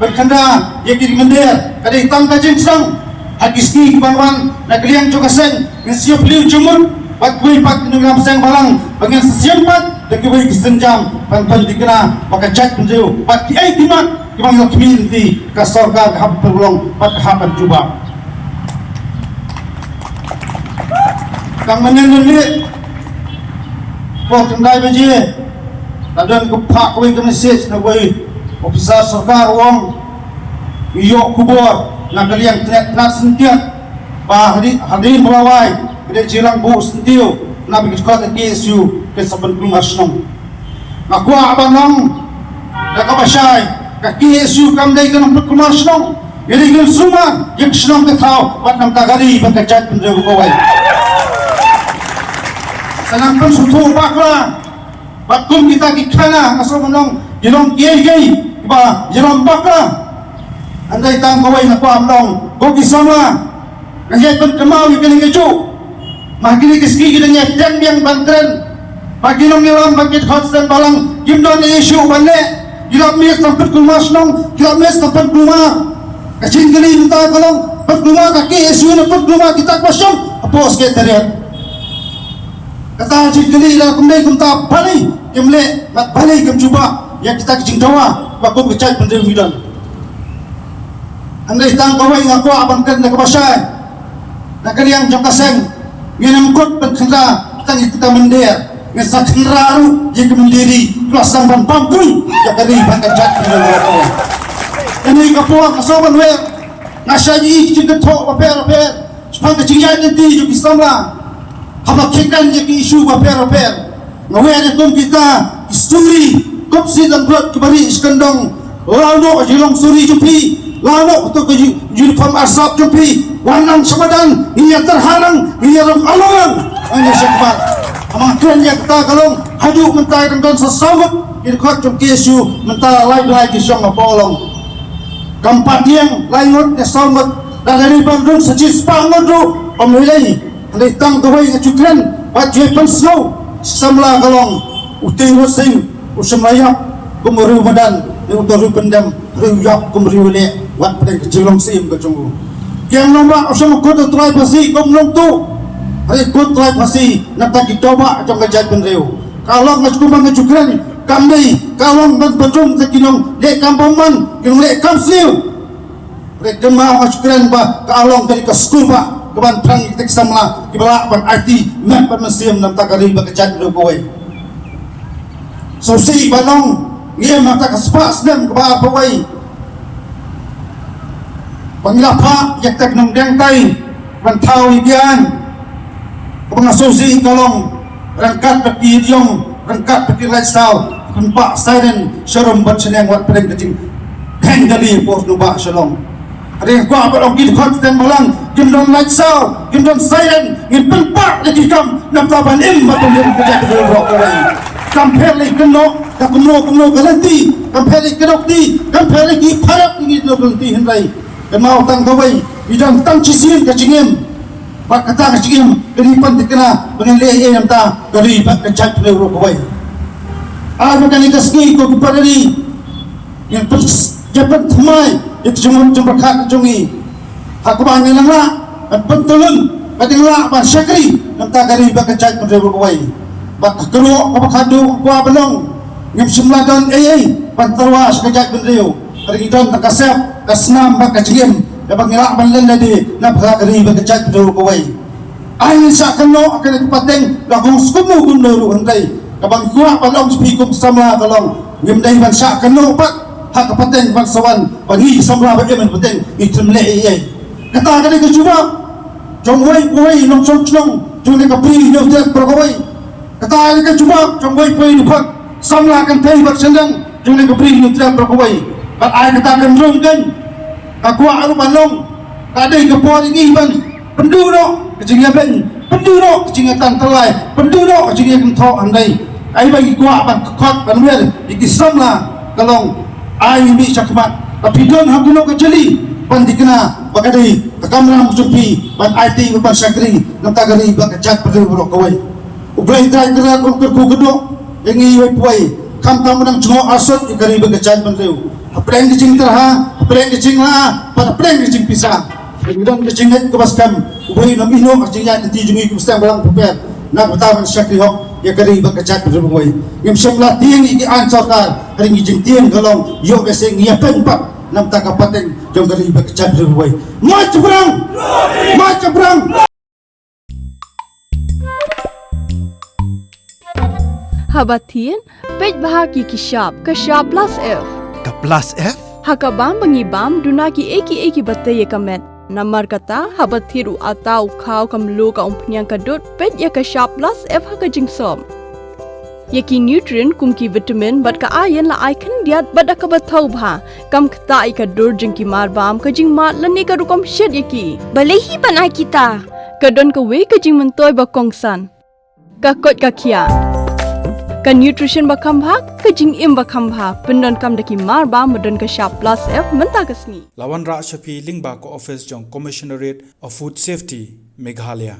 ban khynra ïa ki mynder ka dei tang ka jingsdang. Ha ki sngi ki ban wan, na ka liang jong ka seng ngin sa ïoh plie jingmut bad kiwei pat ki nongïalam seng balang, ba ngin sa siem pat da kiwei ki sienjam ban pynthikna ba ka jaitbynriew bad kiei ki mat kiba ngi la khmih lynti, ka sorkar ka hap ban pynlong bad ka hap ban jubab. Tang mynnin mynnin por khyndai baje, la don ka phah kawei ka message na kawei officer sorkar u ong, ngi ïoh khubor na ka liang tnat tnat Syntiat ba hadien, hadien ba la wai ka dei jingïalang buh syntiew na ba ki dkhot ka K S U ka sa pynkulmar shnong. Nga kwah ban ong da kaba shai, ka K S U kam dei ka nongpynkulmar shnong. Ïa dei ka sumar ïa ka shnong ka thaw bad na ka bynta ka ri bad ka jaitbynriew kawei. Sa nang pynsngewthuh bakla bad kum kita ki khana nga sngewbha ban ong, ki long kiei kiei kiba ïalam bakla. Hynrei tang kawei nga kwah ban ong, ko ki samla, nga ïai pynkynmaw ïa kane kajuh. Ma kine ki sngi ki dang ïai pdiang biang ban kren ba ki nongïalam bad ki dkhot seng balang kim don ei ei shuh ban leh. Ki la miss tang pynkulmar shnong, ki la miss tang pynkulmar. Ka jingkylli mynta ka long, pynkulmar ka K S U ne pynkulmar kita kiba shong hapoh Secretariat? Kata ka jingkylli la kumne kumta, balei kim leh bad balei kim jubab ïa kita ki jingdawa ba kum ka jaitbynriew ngi don? Hynrei tang kawei nga kwah ban kren da kaba shai. Na ka liang jong ka seng ngin ym kut ban khynra tang ïa kita mynder, ngin sa khynra ruh ïa ka mynder ri, ka la sdang ban bam kruiñ ïa ka ri bad ka jaitbynriew. Kane ka por ka shu ban wer, nga shah ïohi ki jingkynthoh bapher bapher shaphang ka jingïaid lynti jong ki samla haba ki kren ïa ki issue bapher bapher. Nga wer ïa kum kita ki suri, kup sih dang bret kiba rieh shi kyndong. Lano ka jinglong suri jong phi, lano kato ka uniform arsap jong phi? Wan lang sha madan, ngin ïa tyrha lang, ngin ïa rong along lang. Ngin ïa shakmat. Haba nga kren ïa kata ka long, haduh mynta dang don sa saw ngut ki dkhot jong K S U mynta lai blai ki shong hapoh Along. Kam pat ïeng lai ngut ne saw ngut, lada dei ban rung sa shispah ngut ruh ym lei lei. Hynrei tang kawei nga ju kren bad ju pynsngew, samla ka long, u Tyrwa Sing u shym la ïap kum u riew madan, ne uta u riew pyndem, u ïap kum u riew leh, wat pdeng ka jinglong syiem ka jong u. Kiang Nangbah u shong kut u trai Khasi kum nongtuh, hynrei kut trai Khasi na ka bynta ki daw bah jong ka jaitbynriew. Ka long nga ju kumba nga ju kren, kam dei ka long ban pynrung ïa ki nongleh kam bymman, ki nongleh kam sniew. Hynrei kynmaw nga ju kren ba ka Along ka dei ka skul bah kaban phrang ïa kita ki samla kiba lah ban aiti met bad mynsiem na ka bynta ka ri bad ka jaitbynriew kawei. Sngewsih ban ong, ngi im ha kata ka spah snem kaba arphew wei ba ngi la phah ïa kita ki nongdiang tai ban thaw ïa ki aiñ. Kaba nga sngewsih ka long, ryngkat bad ki ïing, ryngkat bad ki light sound, pynpah siren sharum bad shaneng wat pdeng ka jingkheiñ kali por nubah shalong. Hynrei nga kwah ban ong, ki dkhot seng balang kim don light sound, kim don siren, ngin pynpah ïa ki kam na bynta ban im bad ban im ka jaitbynriew baroh kawei. Kam pher lei kynnoh da kumno kumno ka lynti, kam pher lei kynnoh kti, kam pher lei ki pharap ki kynnoh ka lynti, hynrei kynmaw tang kawei, ngi don tang shisien ka jingim. Bad kata ka jingim ka dei ban thikna ba ngin leh ei ei na ka bynta ka ri bad ka jaitbynriew baroh kawei. Ai ba kane ka sngi ko ki para ri, ngin pyn, ngin pynthymmai ïa ka jingmut jingpyrkhat ka jong ngi ha kaba ngin nang lah ban pyntylun, ba ngin lah ban shakri na ka bynta ka ri bad ka jaitbynriew baroh kawei. Bad ha ka ruh kaba khadduh, kwah ban ong, ngim shym la don ei ei ban tyrwa sha ka jaitbynriew. Hynrei ngi don tang ka sep, ka snam bad ka jingim kaba ngi lah ban len lade na ka bynta ka ri bad ka jaitbynriew kawei. Ai ngin shah kynnoh ha kane ka pateng, la kong skumno kumno ruh, hynrei kaba ngi kwah ban ong sha phi kum samla ka long, ngim dei ban shah kynnoh pat ha ka pateng ban sa wan ba ngi samla ba im ha pateng ngi khlem leh ei ei. Kata ka dei ka jubab jong uwei pa uwei nongshong shnong jong kane ka Bri Hynñiewtrep baroh kawei. Kata ka dei ka jubab jong uwei pa uwei dkhot samla kynthei bad shaneng jong kane ka Bri Hynñiewtrep baroh kawei. Bad ai kata kan rung kein Ka kwah ruh ban long, ka dei ka por ïa ngi ban pynduh noh ka jingïabeiñ, pynduh noh ka jingïatan tyllai, pynduh noh ka jingïakynthoh, hynrei ai ba ngi kwah ban khot ban wer ïa ki samla, ka long ai mih sha khmat. Ka phi don ha kano ka jylliew ban thikna ba ka dei ka kamram jong phi ban aiti bad ban shakri na ka ri bad ka jaitbynriew baroh kawei. U Blei Trai Kynrad un kyrkhu kyrdoh ïa ngi iwei pa iwei, khamtam un nang jngoh arsut ïa ka ri bad ka jaitbynriew. Hapdeng ka jingtyrha, hapdeng ka jinglaitluid, hapdeng ka jingpisa, ngi don ka jingngeit kaba skhem, U Blei un ïehnoh ha ka jingïaid lynti jong ngi kum seng balang pyrper na ka bynta ban shakri hok ïa ka ri bad ka jaitbynriew baroh kawei. Ngim shym la tieng ïa ki aiñ sorkar, ka dei ka jingtieng ka long ïoh ka seng ïa pynpaw na ka bynta ka pateng jong ka ri bad ka jaitbynriew baroh kawei. March Jembrang! March Jembrang! Haba thied, peit bha ki ki shap, ka shap plus F. Ka plus F? Ha ka bam ba ngi bam, duna kiei kiei kiba tei ïa ka met. Namar kata, haba thied u atta, u khaw, ka mluh, ka umphniang, ka dud, peit ïa ka shap plus F ha ka jingsop. Ïa ki nutrient kum ki vitamin bad ka iron la ai khyndiat bad da kaba thaw bha. Kam ktah ïa ka dur jong ki marbam, ka jingmad lane ka rukom shet ïa ki. Balei hi ban ai kita? Ka don kawei ka jingmyntoi ba kongsan. Ka koit ka khiah. Ka nutrition ba kham bha, ka jingim ba kham bha. Pyndonkam da ki marbam ba don ka shap plus F mynta ka sngi. La wanrah sha phi lyngba ka office jong Commissionerate of Food Safety, Meghalaya.